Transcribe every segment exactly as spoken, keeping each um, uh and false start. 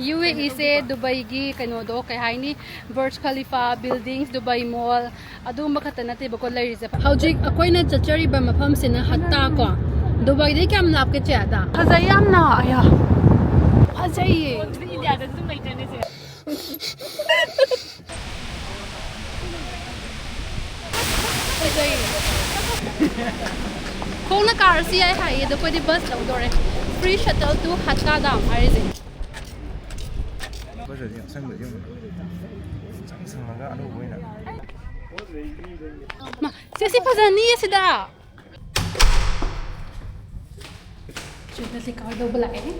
U ꯑꯦ ꯏꯁꯦ ꯗꯨꯕꯥꯏꯒꯤ ꯀꯩꯅꯣꯗꯣ, ꯀꯩ ꯍꯥꯏꯅꯤ, ꯕꯔꯖ ꯈꯂꯤꯐꯥ, buildings, ꯗꯨꯕꯥꯏ ꯃꯣꯜ, ꯑꯗꯨꯒꯨꯝꯕ ꯈꯛꯇ ꯅꯠꯇꯦꯕꯀꯣ ꯂꯩꯔꯤꯁꯦ꯫ ꯍꯧꯖꯤꯛ ꯑꯩꯈꯣꯏꯅ ꯆꯠꯆꯔꯤꯕ ꯃꯐꯝꯁꯤꯅ ꯍꯠꯇꯥ ꯀꯣ꯫ ꯗꯨꯕꯥꯏꯗꯩ ꯀꯌꯥꯝ ꯂꯥꯞꯀꯦ, ꯆꯦ? ꯑꯗ ꯐꯖꯩ ꯌꯥꯝꯅ꯫ ꯑꯌꯥ, ꯐꯖꯩꯌꯦ꯫ ꯏꯟꯗꯤꯌꯥꯗꯁꯨ ꯑꯗꯨꯝ ꯂꯩꯇ꯭ꯔꯅꯦ, ꯆꯦ? ꯐꯖꯩꯌꯦ꯫ ꯈꯣꯡꯅ ꯀꯥꯔꯁꯨ ꯌꯥꯏ ꯍꯥꯏꯌꯦ, ꯑꯗꯣ ꯑꯩꯈꯣꯏꯗꯤ ꯕꯁ ꯂꯧꯗꯣꯔꯦ꯫ Free shuttle to ꯍꯠꯇꯥ ꯗꯥꯝ ꯍꯥꯏꯔꯤꯁꯦ꯫ ꯐꯖꯗꯤ ꯑꯁꯪꯕꯗꯤ ꯑꯃꯨꯛ ꯏꯆꯪ ꯁꯪꯉꯒ ꯑꯅꯧꯕ ꯑꯣꯏꯅ꯫ ꯃꯥ, ꯆꯦ, ꯁꯤ ꯐꯖꯅꯤꯌꯦ ꯁꯤꯗ꯫ ꯆꯦꯅ ꯂꯤꯀꯔ ꯂꯧꯕ ꯂꯥꯛꯑꯦ꯫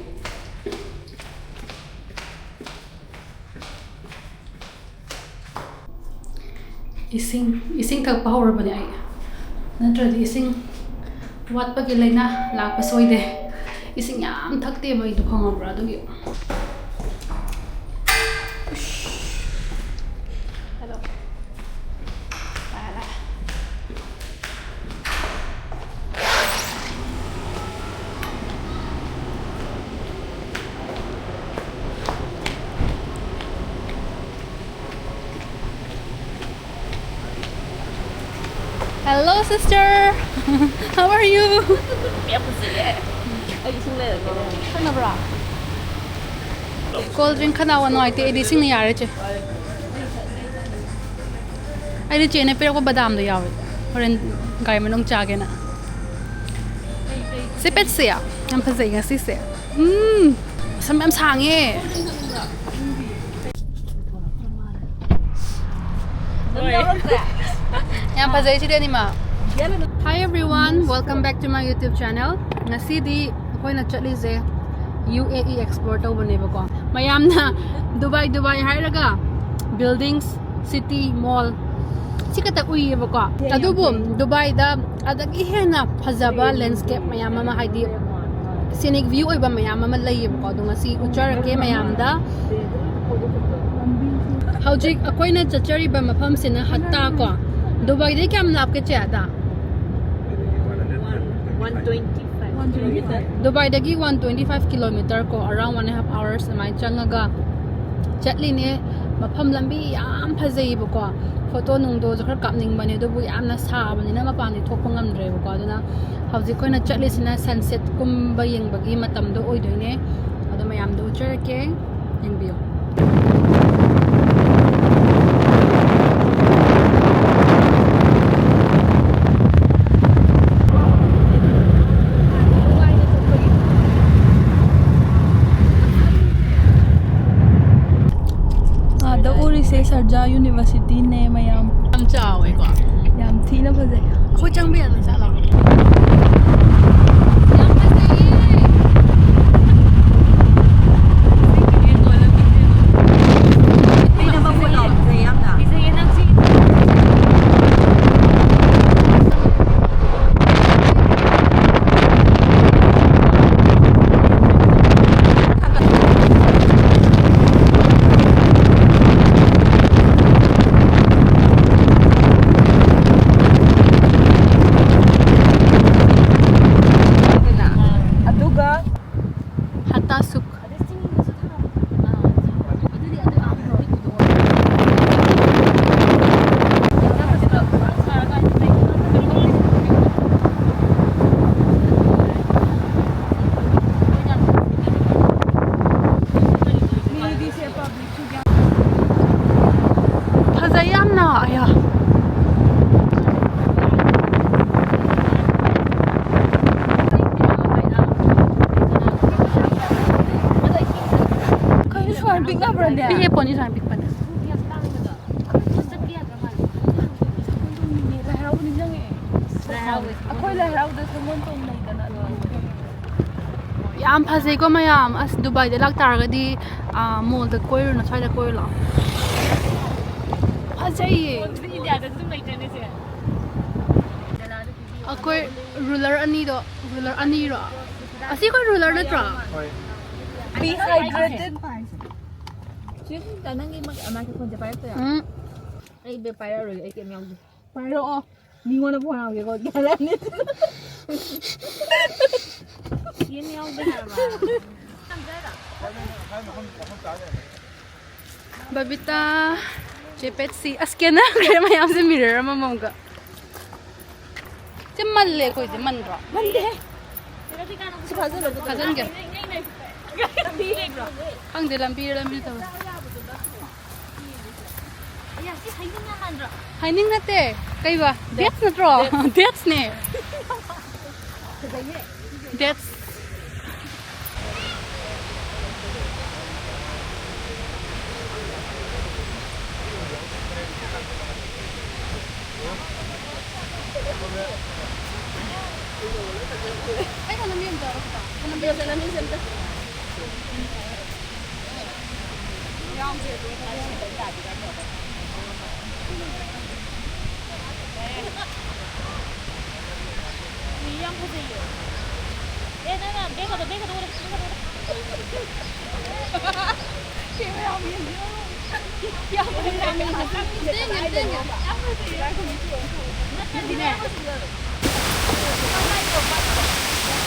ꯏꯁꯤꯡ, ꯏꯁꯤꯡ ꯊꯛꯄ ꯍꯧꯔꯕꯅꯦ ꯑꯩ, ꯅꯠꯇ꯭ꯔꯗꯤ ꯏꯁꯤꯡ ꯋꯥꯠꯄꯒꯤ ꯂꯥꯏꯅꯥ ꯂꯥꯛꯄ ꯁꯣꯏꯗꯦ꯫ ꯏꯁꯤꯡ ꯌꯥꯝ ꯊꯛꯇꯦꯕ ꯑꯩꯗꯣ, ꯈꯪꯉꯕ꯭ꯔꯥ? ꯑꯗꯨꯒꯤ꯫ ꯍꯜꯂꯣ꯫ ꯂꯥꯛꯑꯦ, ꯂꯥꯛꯑꯦ꯫ Hello, sister. How are you? ꯌꯥꯝ ꯐꯖꯩꯌꯦ꯫ ꯑꯩ ꯏꯁꯤꯡ ꯂꯩꯔꯛꯀꯦ꯫ ꯈꯪꯅꯕ꯭ꯔꯥ? Cold drink ꯈꯅꯥꯎ ꯅꯨꯡꯉꯥꯏꯇꯦ, ꯑꯩꯗꯤ ꯏꯁꯤꯡꯅ ꯌꯥꯔꯦ, ꯆꯦ꯫ ꯑꯩꯗꯤ ꯆꯦꯅ ꯄꯤꯔꯛꯄ ꯕꯗꯥꯝꯗꯣ ꯌꯥꯎꯋꯦ, ꯍꯣꯔꯦꯟ ꯒꯥꯔꯤ ꯃꯅꯨꯡ ꯆꯥꯒꯦꯅ꯫ ꯁꯤ ꯄꯦꯠꯁꯦ ꯌꯥꯝ ꯐꯖꯩ ꯉꯁꯤꯁꯦ꯫ ꯎꯝ, ꯃꯁꯝ ꯌꯥꯝ ꯁꯥꯡꯉꯦ꯫ ꯌꯥꯝ ꯐꯖꯩ ꯁꯤꯗꯤ ꯑꯅꯤꯃꯛ꯫ Hi everyone, welcome back to my YouTube channel. ꯉꯁꯤꯗꯤ ꯑꯩꯈꯣꯏꯅ ꯆꯠꯂꯤꯁꯦ ꯌꯨ ꯑꯦ ꯏ explore ꯇꯧꯕꯅꯦꯕꯀꯣ꯫ ꯃꯌꯥꯝꯅ ꯗꯨꯕꯥꯏ, ꯗꯨꯕꯥꯏ ꯍꯥꯏꯔꯒ buildings, city, mall ꯁꯤ ꯈꯛꯇ ꯎꯏꯌꯦꯕꯀꯣ꯫ ꯑꯗꯨꯕꯨ ꯗꯨꯕꯥꯏꯗ ꯑꯗꯒꯤ ꯍꯦꯟꯅ ꯐꯖꯕ landscape ꯃꯌꯥꯝ ꯑꯃ, ꯍꯥꯏꯗꯤ scenic view ꯑꯣꯏꯕ ꯃꯌꯥꯝ ꯑꯃ ꯂꯩꯌꯦꯕꯀꯣ꯫ ꯑꯗꯣ ꯉꯁꯤ ꯎꯠꯆꯔꯛꯀꯦ ꯃꯌꯥꯝꯗ꯫ ꯍꯧꯖꯤꯛ ꯑꯩꯈꯣꯏꯅ ꯆꯠꯆꯔꯤꯕ ꯃꯐꯝꯁꯤꯅ ꯍꯠꯇꯥ ꯀꯣ꯫ ꯗꯨꯕꯥꯏꯗꯩ ꯀꯌꯥꯝ ꯂꯥꯞꯀꯦ, ꯆꯦ, ꯑꯗ? One twenty five. ꯗꯨꯕꯥꯏꯗꯒꯤ one twenty five kilometer ꯀꯣ, around one and a half hours ꯑꯗꯨꯃꯥꯏꯅ ꯆꯪꯉꯒ ꯆꯠꯂꯤꯅꯦ꯫ ꯃꯐꯝ ꯂꯝꯕꯤ ꯌꯥꯝ ꯐꯖꯩꯌꯦꯕꯀꯣ, ꯐꯣꯇꯣ ꯅꯨꯡꯗꯣꯁꯨ ꯈꯔ ꯀꯥꯞꯅꯤꯡꯕꯅꯦ, ꯑꯗꯨꯕꯨ ꯌꯥꯝꯅ ꯁꯥꯕꯅꯤꯅ ꯃꯄꯥꯟꯗꯤ ꯊꯣꯛꯄ ꯉꯝꯗ꯭ꯔꯦꯕꯀꯣ꯫ ꯑꯗꯨꯅ ꯍꯧꯖꯤꯛ ꯑꯩꯈꯣꯏꯅ ꯆꯠꯂꯤꯁꯤꯅ ꯁꯟꯁꯦꯠꯀꯨꯝꯕ ꯌꯦꯡꯕꯒꯤ ꯃꯇꯝꯗꯣ ꯑꯣꯏꯗꯣꯏꯅꯦ꯫ ꯑꯗꯣ ꯃꯌꯥꯝꯗꯣ ꯎꯠꯆꯔꯛꯀꯦ, ꯌꯦꯡꯕꯤꯌꯣ꯫ ꯑꯥꯗ ꯎꯔꯤꯁꯦ ꯁꯔꯖꯥ ꯌꯨꯅꯤꯚꯔꯁꯤꯇꯤꯅꯦ ꯃꯌꯥꯝ꯫ ꯌꯥꯝ ꯆꯥꯎꯋꯦꯀꯣ꯫ ꯌꯥꯝ ꯊꯤꯅ ꯐꯖꯩ꯫ ꯑꯩꯈꯣꯏ ꯆꯪꯕ ꯌꯥꯗꯣꯏ ꯖꯥꯠꯂꯣ? ꯌꯥꯝ ꯐꯖꯩꯌꯦ꯫ ꯐꯖꯩꯌꯦ ꯅꯪ ꯁꯤ꯫ ꯑꯗꯨꯒ ꯍꯇꯥ ꯁꯨꯛ꯫ ꯐꯖꯩ ꯌꯥꯝꯅ꯫ ꯑꯌꯥ꯫ ꯀꯩꯅꯣ ꯁꯨꯃꯥꯏꯅ ꯄꯤꯛꯅꯕ꯭ꯔꯅꯦ? ꯄꯤꯛꯑꯦ ꯄꯣꯅꯤ ꯁꯨꯃꯥꯏꯅ ꯄꯤꯛꯄꯅꯦ꯫ ꯂꯥꯏ ꯍꯔꯥꯎꯕ ꯅꯤꯡꯁꯤꯡꯉꯛꯑꯦ꯫ ꯂꯥꯏ ꯍꯔꯥꯎꯕ꯫ ꯑꯩꯈꯣꯏ ꯂꯥꯏ ꯍꯔꯥꯎꯕꯗ ꯁꯒꯣꯜ ꯇꯣꯡꯅꯩꯗꯅ ꯑꯗꯨ꯫ ꯌꯥꯝ ꯐꯖꯩꯀꯣ ꯃꯌꯥꯝ꯫ ꯑꯁ, ꯗꯨꯕꯥꯏꯗ ꯂꯥꯛꯇꯥꯔꯒꯗꯤ, ꯑꯥ, ꯃꯣꯜꯗ ꯀꯣꯏꯔꯨꯅꯨ, ꯁ꯭ꯋꯥꯏꯗ ꯀꯣꯏꯔꯨ ꯂꯥꯛꯑꯣ꯫ ꯐꯖꯩꯌꯦ꯫ ꯏꯟꯗꯤꯌꯥꯗ ꯑꯗꯨꯝ ꯂꯩꯇ꯭ꯔꯅꯦ ꯁꯦ꯫ ꯑꯩꯈꯣꯏ ꯔꯨꯂꯔ ꯑꯅꯤꯗꯣ, ꯔꯨꯂꯔ ꯑꯅꯤꯔꯣ? ꯑꯁꯤ ꯑꯩꯈꯣꯏ ꯔꯨꯂꯔ ꯅꯠꯇ꯭ꯔꯣ? ꯍꯣꯏ꯫ Be hydrated. ꯁꯤꯁꯇ ꯅꯪꯒꯤ ꯃꯥꯏ-, ꯃꯥꯏꯀ꯭ꯔꯣꯐꯣꯟꯁꯦ ꯄꯥꯏꯔꯛꯇꯣꯏꯔꯥ? ꯎꯝ꯫ ꯑꯩ ꯕꯦ ꯄꯥꯏꯔꯛꯑꯔꯣꯏꯒꯦ, ꯑꯩ ꯀꯩꯝ ꯌꯥꯎꯗꯦ꯫ ꯄꯥꯏꯔꯛꯑꯣ꯫ ꯃꯤꯉꯣꯟꯗ ꯐꯣꯟ ꯍꯥꯡꯒꯦꯀꯣ꯫ ꯒ꯭ꯌꯥꯟ ꯇꯥꯗꯦ꯫ ꯌꯦꯟ ꯌꯥꯎꯗꯦ ꯍꯥꯏꯕ꯫ ꯕꯕꯤꯇꯥ, ꯆꯦ ꯄꯦꯠꯁꯤ꯫ ꯑꯁ, ꯀꯦꯟꯅꯈ꯭ꯔꯦ ꯃꯌꯥꯝꯁꯦ ꯃꯤꯔꯔ ꯑꯃꯃꯝꯒ꯫ ꯁꯤ ꯃꯜꯂꯦ ꯑꯩꯈꯣꯏꯁꯦ, ꯃꯟꯗ꯭ꯔꯣ? ꯃꯟꯗꯦꯍꯦ꯫ ꯁꯤ ꯐꯥꯖꯤꯜꯂꯣ, ꯑꯗꯨꯒ꯫ ꯐꯥꯖꯤꯟꯒꯦ꯫ ꯈꯪꯗꯦ, ꯂꯝꯕꯤꯔ ꯂꯝꯕꯤ ꯇꯧꯔꯦ꯫ ꯑꯌꯥ, ꯁꯤ ꯍꯩꯅꯤꯡ ꯌꯥꯝ ꯃꯥꯟꯗ꯭ꯔꯣ? ꯍꯩꯅꯤꯡ ꯅꯠꯇꯦ꯫ ꯀꯩꯕ? ꯗꯦꯠꯁ ꯅꯠꯇ꯭ꯔꯣ? ꯗꯦꯠꯁꯅꯦ꯫ ꯐꯖꯩꯌꯦ꯫ ꯗꯦꯠꯁ꯫ ꯌꯥꯝ ꯐꯖꯩꯌꯦ꯫ ꯑꯦ, ꯅꯪ, ꯅꯪ, ꯕꯦꯛ ꯈꯛꯇ, ꯕꯦꯛ ꯈꯛꯇ ꯎꯔꯦ, ꯕꯦꯛ ꯈꯛꯇ ꯎꯔꯦ꯫ ꯌꯥꯝ ꯐꯖꯩꯌꯦ꯫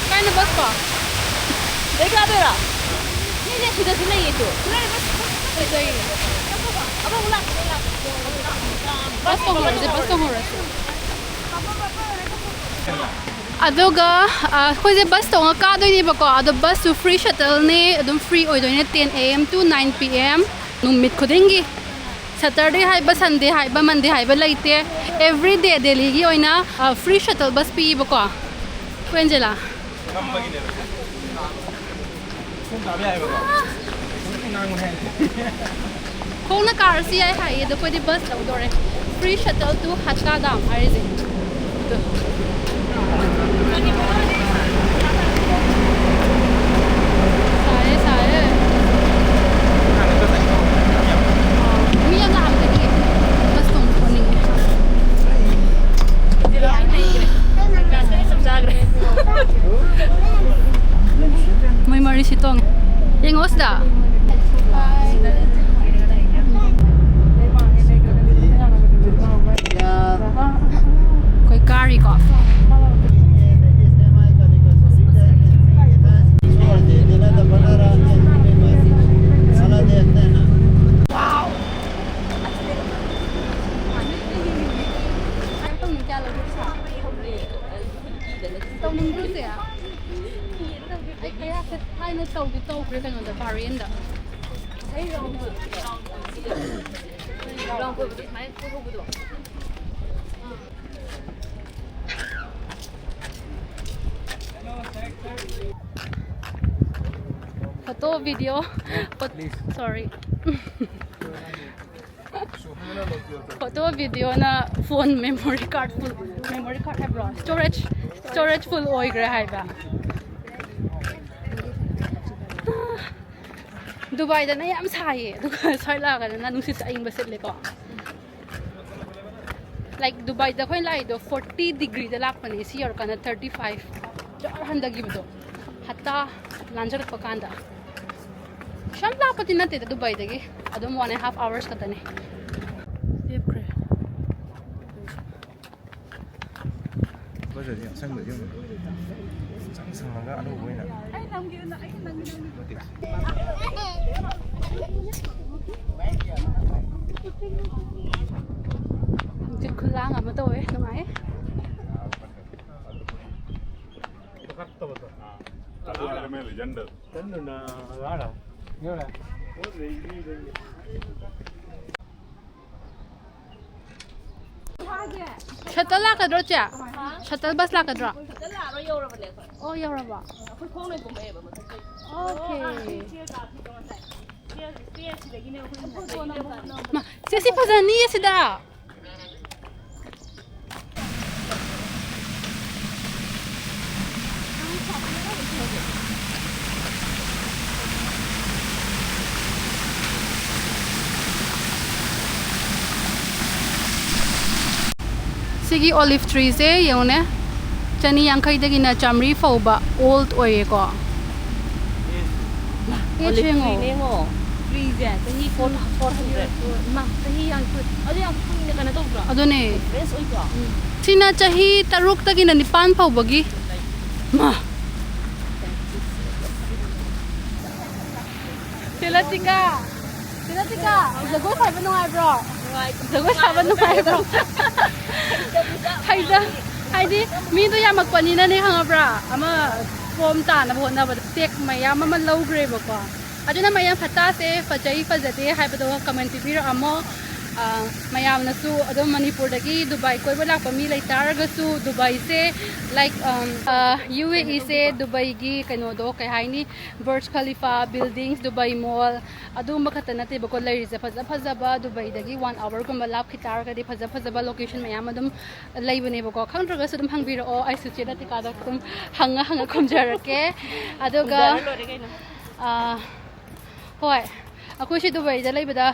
ꯀꯥꯏꯅ ꯕꯁ ꯄꯣ? ꯂꯩ ꯀꯥꯗꯣꯏꯔꯣ? ꯁꯤꯅꯦ, ꯁꯤꯗꯁꯨ ꯂꯩꯌꯦ ꯇꯨ꯫ ꯐꯖꯩꯌꯦ꯫ ꯕꯁ ꯇꯣꯡꯍꯧꯔꯁꯦ, ꯕꯁ ꯇꯣꯡꯍꯧꯔꯁꯦ꯫ ꯑꯗꯨꯒ, ꯑ, ꯑꯩꯈꯣꯏꯁꯦ ꯕꯁ ꯇꯣꯡꯉ ꯀꯥꯗꯣꯏꯅꯦꯕꯀꯣ꯫ ꯑꯗꯣ ꯕꯁꯁꯨ ꯐ꯭ꯔꯤ ꯁꯇꯜꯅꯦ, ꯑꯗꯨꯝ ꯐ꯭ꯔꯤ ꯑꯣꯏꯗꯣꯏꯅꯦ, ten A M to nine P M ꯅꯨꯃꯤꯠ ꯈꯨꯗꯤꯡꯒꯤ꯫ ꯁꯇꯔꯗꯦ ꯍꯥꯏꯕ, ꯁꯟꯗꯦ ꯍꯥꯏꯕ, ꯃꯟꯗꯦ ꯍꯥꯏꯕ ꯂꯩꯇꯦ꯫ Every day ꯗꯦꯜꯂꯤꯒꯤ ꯑꯣꯏꯅ, ꯑ, ꯐ꯭ꯔꯤ ꯁꯇꯜ ꯕꯁ ꯄꯤꯌꯦꯕꯀꯣ꯫ ꯑꯩꯈꯣꯏ ꯑꯦꯟꯖꯦꯂꯥ꯫ ꯐꯝꯕꯒꯤꯅꯦꯕ ꯁꯦ꯫ ꯁꯨꯝ ꯇꯥꯕ ꯌꯥꯏꯕꯀꯣ꯫ ꯁꯨꯝ ꯉꯥꯡꯉꯨ ꯍꯦ꯫ ꯈꯣꯡꯅ ꯀꯥꯔꯁꯨ ꯌꯥꯏ ꯍꯥꯏꯌꯦ, ꯑꯗꯣ ꯑꯩꯈꯣꯏꯗꯤ ꯕꯁ ꯂꯧꯗꯣꯔꯦ꯫ Free shuttle to ꯍꯠꯀꯥ ꯗꯥꯝ ꯍꯥꯏꯔꯤꯁꯦ꯫ ꯑꯗꯣ꯫ ꯁꯥꯏꯌꯦ, ꯁꯥꯏꯌꯦ꯫ ꯃꯤ ꯌꯥꯝ ꯂꯥꯛꯑꯝꯕꯗꯒꯤ ꯕꯁ ꯇꯣꯡꯕ ꯊꯣꯛꯅꯤꯡꯉꯦ꯫ ꯃꯣꯏ ꯃꯔꯤꯁꯤ ꯇꯣꯡꯉꯦ꯫ ꯌꯦꯡꯉꯣ ꯁꯤꯗ꯫ ꯑꯩꯈꯣꯏ ꯀꯥꯔꯤꯀꯣ꯫ ꯍꯣꯔꯦꯟꯗ ꯂꯝ ꯀꯣꯏꯕꯗꯣ ꯁꯨꯃꯥꯏꯅ ꯀꯣꯏꯍꯧꯕꯗꯣ꯫ Photo, video, sorry. Photo, videoꯅ phone memory card full, memory card ꯍꯥꯏꯕ꯭ꯔꯣ, storage, storage full ꯑꯣꯏꯈ꯭ꯔꯦ ꯍꯥꯏꯕ꯫ ꯗꯨꯕꯥꯏꯗꯅ ꯌꯥꯝ ꯁꯥꯏꯌꯦ, ꯑꯗꯨꯒ ꯁ꯭ꯋꯥꯏ ꯂꯥꯛꯑꯒꯅ ꯅꯨꯡꯁꯤꯠ ꯑꯏꯪꯕ ꯁꯤꯠꯂꯦꯀꯣ꯫ Like, ꯗꯨꯕꯥꯏꯗ ꯑꯩꯈꯣꯏꯅ ꯂꯥꯛꯏꯗꯣ forty degreeꯗ ꯂꯥꯛꯄꯅꯦ, ꯁꯤ ꯌꯧꯔꯀꯥꯟꯗ thirty five ꯖꯔ ꯍꯟꯊꯈꯤꯕꯗꯣ, ꯍꯞꯇꯥ ꯂꯥꯟꯖꯔꯛꯄ ꯀꯥꯟꯗ꯫ ꯀꯩꯁꯨ ꯌꯥꯝ ꯂꯥꯞꯄꯗꯤ ꯅꯠꯇꯦꯗ ꯗꯨꯕꯥꯏꯗꯒꯤ, ꯑꯗꯨꯝ one and half hours ꯈꯛꯇꯅꯦ꯫ ꯂꯦꯞꯈ꯭ꯔꯦ꯫ ꯐꯖꯗꯤ ꯑꯁꯪꯕꯗꯤ ꯑꯃꯨꯛ ꯏꯁꯪ ꯁꯪꯉꯒ ꯑꯅꯧꯕ ꯑꯣꯏꯅ꯫ ꯍꯧꯖꯤꯛ ꯈꯨꯂꯥꯡ ꯑꯃ ꯇꯧꯋꯦ, ꯅꯨꯡꯉꯥꯏ꯫ Shuttle ꯂꯥꯛꯀꯗ꯭ꯔꯣ, ꯆꯦ? Shuttle bus ꯂꯥꯛꯀꯗ꯭ꯔꯣ? ꯑꯣ, ꯌꯧꯔꯕꯣ? Okay. ꯃꯥ, ꯆꯦ, ꯁꯤ ꯐꯖꯅꯤꯌꯦ ꯁꯤꯗ꯫ ꯁꯤꯒꯤ olive treeꯁꯦ ꯌꯦꯡꯉꯨꯅꯦ, ꯆꯅꯤ ꯌꯥꯡꯈꯩꯗꯒꯤꯅ ꯆꯥꯝꯃꯔꯤ ꯐꯥꯎꯕ old ꯑꯣꯏꯌꯦꯀꯣ꯫ Age ꯌꯦꯡꯉꯣ꯫ Treeꯅꯦ ꯌꯦꯡꯉꯣ꯫ Treeꯁꯦ ꯆꯍꯤ four, four hundred꯫ ꯃꯥ, ꯆꯍꯤ ꯌꯥꯝ ꯀꯨꯏ-, ꯑꯗꯨ ꯌꯥꯝ ꯀꯨꯏꯅ ꯀꯩꯅꯣ ꯇꯧꯗ꯭ꯔꯣ? ꯑꯗꯨꯅꯦ꯫ Fresh ꯑꯣꯏꯗ꯭ꯔꯣ? ꯎꯝ꯫ ꯁꯤꯅ ꯆꯍꯤ ꯇꯔꯨꯛꯇꯒꯤꯅ ꯅꯤꯄꯥꯟ ꯐꯥꯎꯕꯒꯤ꯫ ꯃꯥ꯫ ꯆꯦ ꯂꯇꯤꯀꯥ, ꯆꯦ ꯂꯇꯤꯀꯥ, ꯖꯒꯣꯏ ꯁꯥꯕ ꯅꯨꯡꯉꯥꯏꯕ꯭ꯔꯣ? ꯅꯨꯡꯉꯥꯏ꯫ ꯖꯒꯣꯏ ꯁꯥꯕ ꯅꯨꯡꯉꯥꯏꯕ꯭ꯔꯣ? ꯍꯩꯖ-, ꯍꯥꯏꯗꯤ ꯃꯤꯗꯣ ꯌꯥꯝꯃꯛꯄꯅꯤꯅꯅꯦ, ꯈꯪꯉꯕ꯭ꯔꯥ? ꯑꯃ form ꯇꯥꯅꯕ ꯍꯣꯠꯅꯕꯗ ꯇꯦꯛ ꯃꯌꯥꯝ ꯑꯃ ꯂꯧꯈ꯭ꯔꯦꯕꯀꯣ꯫ ꯑꯗꯨꯅ ꯃꯌꯥꯝ ꯍꯠꯇꯥꯁꯦ ꯐꯖꯩ ꯐꯖꯗꯦ ꯍꯥꯏꯕꯗꯣ ꯀꯃꯦꯟ ꯄꯤꯕꯤꯔꯛꯑꯝꯃꯣ꯫ ꯑ, ꯃꯌꯥꯝꯅꯁꯨ ꯑꯗꯨꯝ ꯃꯅꯤꯄꯨꯔꯗꯒꯤ ꯗꯨꯕꯥꯏ ꯀꯣꯏꯕ ꯂꯥꯛꯄ ꯃꯤ ꯂꯩꯇꯥꯔꯒꯁꯨ ꯗꯨꯕꯥꯏꯁꯦ, like, ꯌꯨ ꯑꯦ ꯏꯁꯦ ꯗꯨꯕꯥꯏꯒꯤ ꯀꯩꯅꯣꯗꯣ ꯀꯩ ꯍꯥꯏꯅꯤ, ꯕꯔꯖ ꯈꯂꯤꯐꯥ, buildings, ꯗꯨꯕꯥꯏ ꯃꯣꯜ, ꯑꯗꯨꯒꯨꯝꯕ ꯈꯛꯇ ꯅꯠꯇꯦꯕꯀꯣ ꯂꯩꯔꯤꯁꯦ꯫ ꯐꯖ ꯐꯖꯕ ꯗꯨꯕꯥꯏꯗꯒꯤ ꯋꯥꯟ ꯑꯋꯥꯔꯒꯨꯝꯕ ꯂꯥꯞꯈꯤ ꯇꯥꯔꯒꯗꯤ ꯐꯖ ꯐꯖꯕ ꯂꯣꯀꯦꯁꯟ ꯃꯌꯥꯝ ꯑꯗꯨꯝ ꯂꯩꯕꯅꯦꯕꯀꯣ꯫ ꯈꯪꯗ꯭ꯔꯒꯁꯨ ꯑꯗꯨꯝ ꯍꯪꯕꯤꯔꯛꯑꯣ, ꯑꯩꯁꯨ ꯆꯦ ꯂꯇꯤꯀꯥꯗ ꯑꯗꯨꯝ ꯍꯪꯉ ꯍꯪꯉ ꯈꯨꯝꯖꯔꯛꯀꯦ꯫ ꯑꯗꯨꯒ, ꯍꯪꯖꯔ ꯂꯣꯏꯔꯦ ꯀꯩꯅꯣ꯫ ꯑꯥ, ꯍꯣꯏ, ꯑꯩꯈꯣꯏꯁꯤ ꯗꯨꯕꯥꯏꯗ ꯂꯩꯕꯗ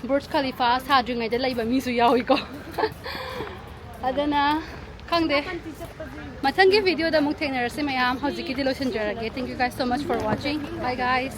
ꯕꯨꯔꯖ ꯈꯂꯤꯐꯥ ꯁꯥꯗ꯭ꯔꯤꯉꯩꯗ ꯂꯩꯕ ꯃꯤꯁꯨ ꯌꯥꯎꯏꯀꯣ꯫ ꯑꯗꯨꯅ ꯈꯪꯗꯦ, ꯃꯊꯪꯒꯤ ꯚꯤꯗꯤꯑꯣꯗ ꯑꯃꯨꯛ ꯊꯦꯡꯅꯔꯁꯤ ꯃꯌꯥꯝ꯫ ꯍꯧꯖꯤꯛꯀꯤꯗꯤ ꯂꯣꯏꯁꯤꯟꯖꯔꯒꯦ꯫ Thank you guys so much for watching. Bye guys.